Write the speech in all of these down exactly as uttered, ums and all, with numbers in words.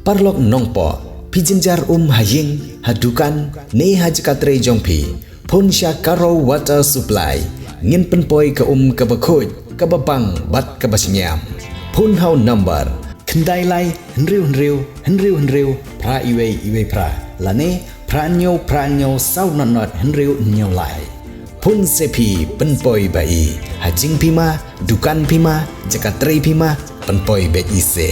Paralok Nongpoh, phi jynjar um ha ïing, ha dukan, ne ha jaka trei jong phi, phone sha Karo Water Supply. Ngin pynpoi ka um kaba khuid, kaba bang bad kaba shngiam. Phone ha u number khyndai lai hynriew hynriew hynriew hynriew phra iwei iwei phra, lane phra hynñiew phra hynñiew saw nod nod hynriew hynñiew lai. Phone se phi, pynpoi ba i. Ha jingphi ma, dukan phi ma, jaka trei phi ma, pynpoi beit i se.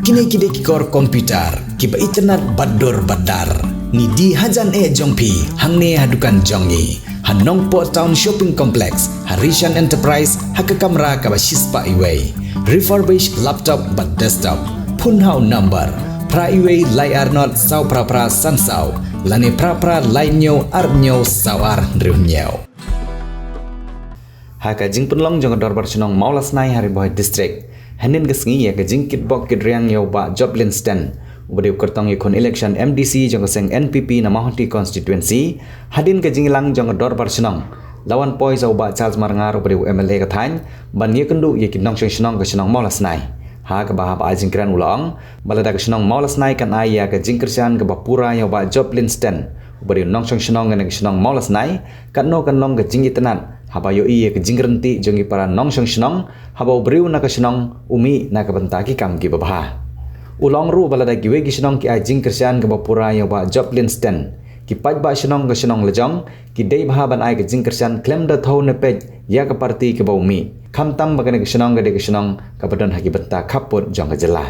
Kine ki dei ki kor computer kiba itynnad bad dur bad dar. Ngi die hajan eh jong phi hangne ha dukan jong ngi ha Nongpoh Town Shopping Complex, ha Rishan Enterprise, ha ka kamra kaba shispah iwei. Refurbish laptop bad desktop. Phone ha u number phra iwei lai ar nod saw phra phra san saw, lane phra phra lai hynñiew ar hynñiew saw ar hynriew hynñiew. Ha ka jingpynlong jong ka Dorbar Shnong Mawlasnai ha Ri Bhoi District hynnin ka sngi, ïa ka jingkitbok kitriang ïa u Bah Joplin Sten, uba dei u kyrtong ïakhun election M D C jong ka seng N P P na Mawhati Constituency, hadien ka jingïalang jong ka Dorbar Shnong, la wan poi sa u Bah Charles Marngar, uba dei u M L A ka thaiñ, ban ïakynduh ïa ki nongshong shnong ka shnong Mawlasnai. Ha kaba hap ai jingkren u la ong ba lada ka shnong Mawlasnai kan ai ïa ka jingkyrshan kaba pura ïa u Bah Joplin Sten, uba dei u nongshong shnong kane ka shnong Mawlasnai, katno kan long ka jingitynnad haba ïohi ïa ka jingryntih jong ki para nongshong shnong haba u briew na ka shnong u mih na ka bynta ki kam kiba bha. U la ong ruh ba lada kiwei ki shnong ki ai jingkyrshan kaba pura ïa u Bah Joplin Sten, ki paidbah shnong ka shnong lajong ki dei bha ban ai ka jingkyrshan khlem da thew ne peit ïa ka party kaba u mih, khamtam ba kane ka shnong ka dei ka shnong kaba don ha ki bynta khappud jong ka jylla.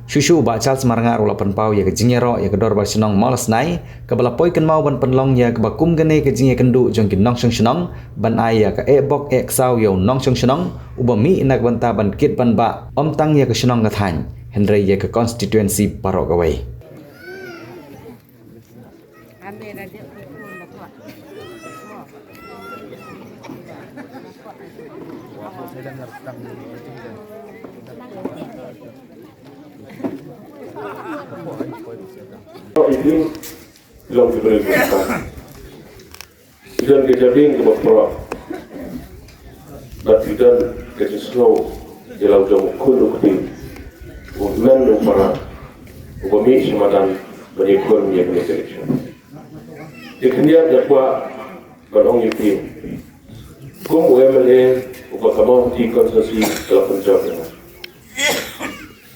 Shuh shuh u Bah Charles Marngar u la pynpaw ïa ka jingïaroh ïa ka Dorbar Shnong Mawlasnai, kaba la poi kynmaw ban pynlong ïa kaba kum kane ka jingïakynduh jong ki nongshong shnong ban ai ïa ka eh bok eh ksaw ïa u nongshong shnong uba mih na ka bynta ban kit ban bah, ym tang ïa ka shnong ka thaiñ, hynrei ïa ka constituency baroh kawei. Phi don ka jabieng kaba prah bad phi don ka jingsngew ïa la u jong u khun u kti, u hynmen u para, uba mih sha madan ban ïakhun ïa kane ka election. Te khyndiat nga kwah ban ong ïa phi, kum u M L A uba ka Mawhati constituency ka la pynjop ïa nga,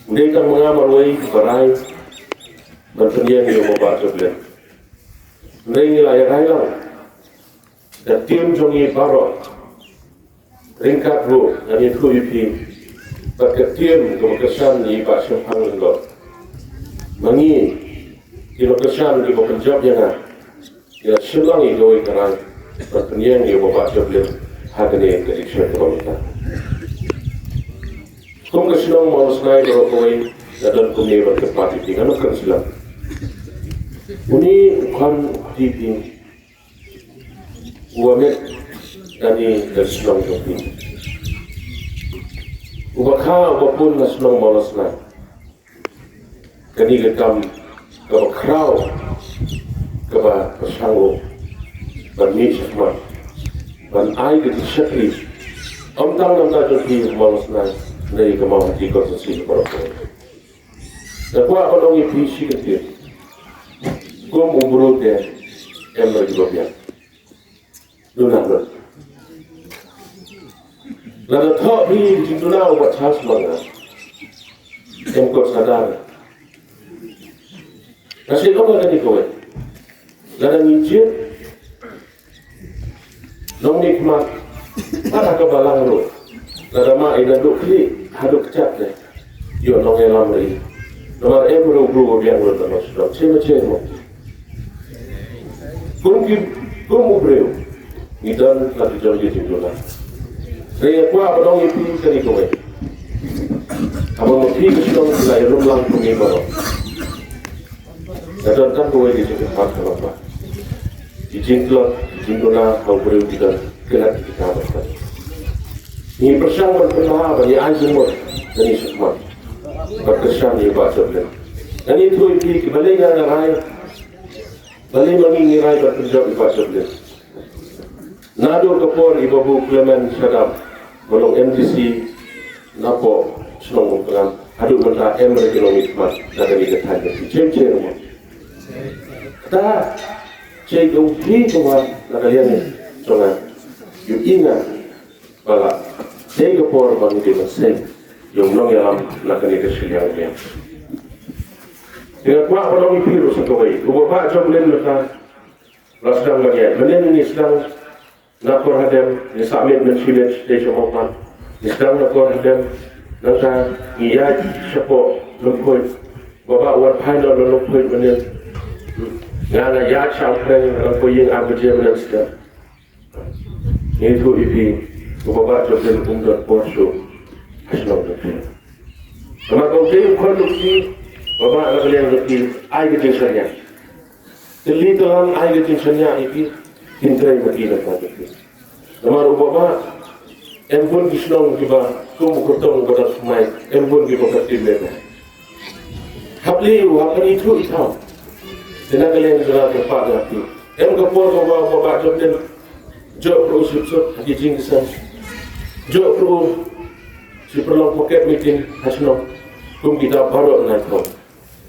ym dei tang ma nga marwei uba rai ban pynïeng ïa u Bah Joplin. Hynrei ngi la ïa rai lang da team jong ngi baroh. Ryngkat ruh ngan ïathuh ïa phi bad ka team kaba kyrshan ïa i Bah Shemphang Lyngdoh. Ma ngi kiba kyrshan, kiba pynjop ïa nga, ngi la shim lang ïa kawei ka rai ban pynïeng ïa u Bah Joplin ha kane ka election kaba mynta. Kum ka shnong Mawlasnai baroh kawei la don kumne ban kyrpad ïa phi, ngan ym kren shilliang. Une u khun u kti phi uba mih kane ka shnong jong phi, uba kha uba pun na shnong Mawlasnai, kane ka kam kaba khraw kaba pyrshang u ban mih shakhmat ban ai ka jingshakri, ym tang na ka bynta jong phi Mawlasnai, hynrei ka Mawhati constituency baroh kawei. Nga kwah ban ong ïa phi shi kyntien, kum u briew te em re kiba biang. Duna lut. Lada thoh phi jingduna u Bah Charles Marngar, em kot sadar. Nga shu ong ha kane kawei, lada ngi jied nongmihkhmat, pat ha ka balang ruh, lada ma i naduh khlieh haduh kjat leh, ïoh nongïalam re. Namar em ruh u briew uba biang ruh na nongshong shnong, shem shem mo. Kum ki, kum u briew ngi don la ki jong ki jingduna. Hynrei nga kwah ban ong ïa phi kane kawei, haba ma phi ka shnong ki la ïalum lang kumne baroh, nga don tang kawei ka jingkyrpad ka long ba ki jingtlot, ki jingduna ha u briew ki don klet ki ka ba ka. Ngi pyrshang ban pynbha ban ïa ai jingmut, ngi shakhmat ban kyrshan ïa u Bah Joplin. Ngan ïathuh ïa phi, kiba lei nga nga rai, balei ma ngi ngi rai ban pynjop ïa u Bah Joplin. Naduh ka por i Babu Clement Shadap ba long M D C napoh shnong Umtngan, Haduh mynta em re ki nongmihkhmat na kane ka thaiñ ka jingsheptieng mo. Kata, shei kong phi kong wa na ka liang jong nga. Ïohi nga ba la dei ka por ba ngi dei ban sei ïa u nongïalam na kane ka shiliang liang. Te nga kwah ban ong ïa phi ruh sa kawei, u Bah Joplin mynta la sdang ban ïaid. Mynne ngi sdang na Kor Hadem, ngi sah miet mynshuwa stage of Mawkman. Ngi sdang na Kor Hadem, nangta ngi ïaid shapoh Lymphuid. Bah Bah wan phai noh na Lymphuid mynne. Nga nga ïaid sha Umphreong, nga poi ïing ar baje mynne sdang. Ngi ïathuh ïa phi, u Bah Bah Joplin um don por shuh ha shnong jong phi. Namar ba u dei u khun u kti, Bah Bah na ka liang jong phi, ai ka jingshaniah. Tylli tyllan ai ka jingshaniah ïa phi, kin trei ma ki na ka jong phi. Namar u Bah Bah, em bun ki shnong kiba kum u kyrtong uba dang smai, em bun kiba kyrteng lem. Hap leh u, hap leh u, ithuh ithaw. Te na ka liang jong nga kyrpad ïa phi. Em ka por kaba u Bah Bah Joplin jop ruh u sipsut ha ki jingïaseng. Jop ruh u shu pynlong pocket meeting ha shnong. Kum kita baroh na ka.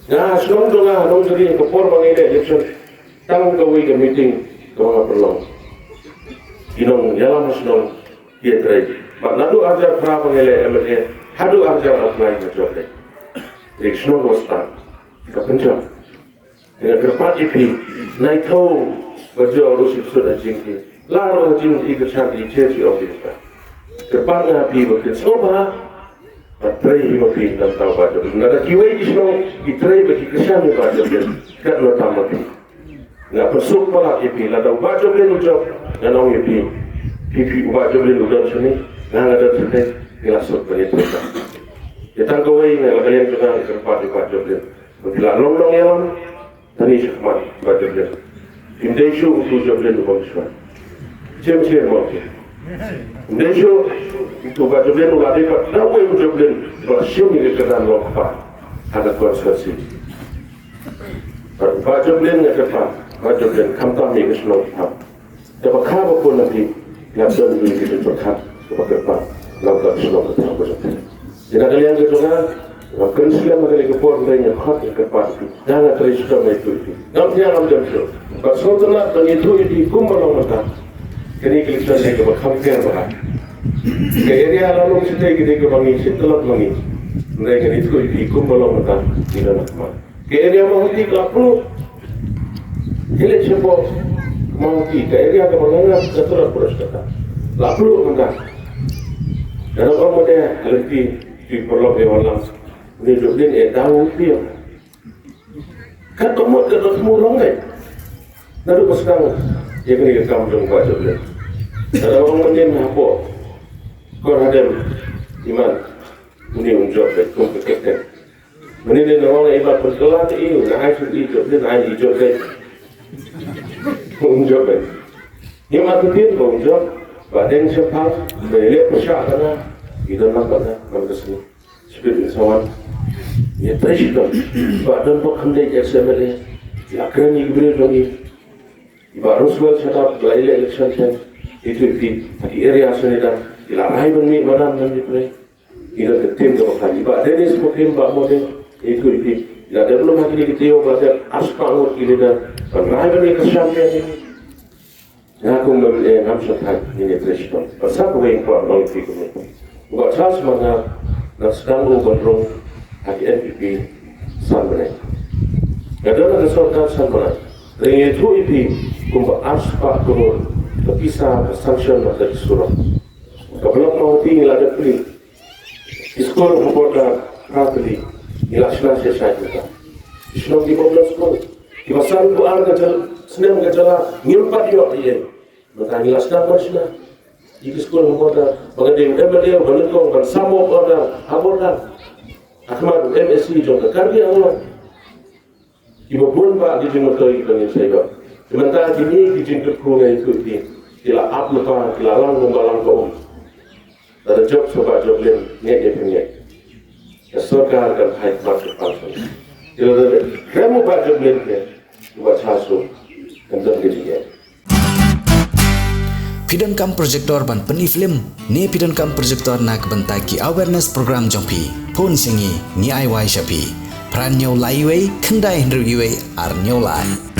Nga ha shnong jong nga ha Nongthymmai ka por ba ngi leh election. Tang kawei ka meeting kaba nga pynlong. Ki nongïalam ha shnong ki ïatrei. Bad naduh arhajar phra ba ngi leh M L A haduh arhajar arphew lai ka jop leh. Te ka shnong kaba stad ka pynjop. Te nga kyrpad ïa phi, nai thaw ba jop ruh sipsut ha jingkti. Lada ha jingkti ka shan ki cher ki ong ki ka. Kyrpad nga phi ba kin sngewbha ba trei hi ma phi nangta u Bah Joplin. Lada kiwei ki shnong ki trei ba ki kyrshan ïa u Bah Joplin, kat nangta ma phi. Nga pynsuk palat ïa phi, lada u Bah Joplin u jop, ngan ong ïa phi. Phi phi u Bah Joplin u don shane, nga nga don shane, ngi la suk ban ïa trei. Ïa tang kawei nga la ka liang jong nga kyrpad ïa u Bah Joplin. Ba phi la long nongïalam, tang ïa shakhmat Bah Joplin. Phim dei shuh utu u Joplin u bym shuwa. Shem shem mo phi. Phim dei shuh utu u Bah Joplin u la dei pat da uwei u Joplin ba la shim ïa ka kyrdan long kpa ha ka constituency. Bah Joplin nga kyrpad, Bah Joplin khamtam ïa ka shnong kpa. Kaba kha ba bun na phi, nga don ïa ka jingpyrkhat kaba kyrpad na ka shnong ka thaw ka jong phi. Ïa na ka liang ka jong nga, nga kren skhem ha kane ka por, nga khot ïa ka kyrpad phi. Nga nga trei shitom ïa phi. Ngam thiah ngam jem shuh. Bad sngewtynnat ban ïathuh ïa phi kumba long mynta. Kane ka election dei kaba kham ker bha. Ka area Lalung Shatei ka dei kaba ngi shit tlot ma ngi. Hynrei ngan ïathuh ïa phi kumba long mynta. Ngi don ha khmat. Ka area Mawhati ka la pluh. Hynrei shapoh Mawhati ka area kaba nga nga ka tlot pura shata. La pluh mynta. Ka dang ong mynta ha lynti ki paralok ïa wan lang. Une u Joplin e dang u pia. Kat ka mut ka dang thmu rong dei. Naduh ba sdang ïa kane ka kam jong u Bah Joplin. Ka dang ong mynta hapoh Kor Hadem, i man, une um jop dei kum ka captain. Mynne ne nongwei i ba pynkylla te i, nga ai shu i jop, ne ai i jop dei. Um jop dei. Ni ma tu tin ba um jop, ba deng shepang, ba leh pyrshah kana, i don lang kana, man ka sini. Sipit ni sawan. Ïa trei shitom. Ba don ba kham dei ex M L A. Ïa kren i gubri dong i. I ba Roswell shut up, ba i leh election ten. Itu i pi, ha ki area sini dan. I la rai ban mih madan dan i trei. Ïa ka tim ka bakhan. Ïa ba Dennis Mukim ba mo dei. Ïa tu ïa pi. Ïa da belum ha kine ki tio ba da aspang ngut ki leader. Ban rai ban ïa ka sham ïa ni. Nga kum ba ïa ngam sham thai ïa ni trei shitom. Ba sa ka wei kwah long ïa pi kum ni. Ba Charles Manga na sdang u ban rung ha ki N P P san bnai. Nga don ha ka sorkar san bnai. Ring ïa tu ïa pi kum ba arspah klur ka pisa ka sanction ba ka surok. Ka block Mawhati ngi la dep pli. Ki skul ha border ha pli. Ngi la shna sha shai kita. Ki shnong ki bom la skul. Ki ba san ku ar ka jal snem ka jala ngim pat ïoh ïa. Mynta ngi la shna ban shna. Ki skul ha border ba ka dei M L A ba nyngkong ban samok order ha border. Ha khmat M S C jong ka Karbi Anglong. Kiba bun ba ki jingmyntoi kiba ngin sa ïoh. Te mynta kine ki jingkyrkhu ngi ïathuh ïa ki. Ki la ap lypa, ki la lang kumba lang ka um. Lada jop sha u Bah Joplin, ngeit ïa phi ngeit. Ka sorkar kan phai khmat ka pang. Ki la da rem u Bah Joplin phi, u Bah Charles ruh kan don ka jingngeit. Phi donkam projector ban pyni film ne phi donkam projector na ka bynta ki awareness program jong phi? Phone sha ngi, ngi ai wai sha phi. Phra hynñiew lai wei, khyndai hynriew wei, ar hynñiew lai.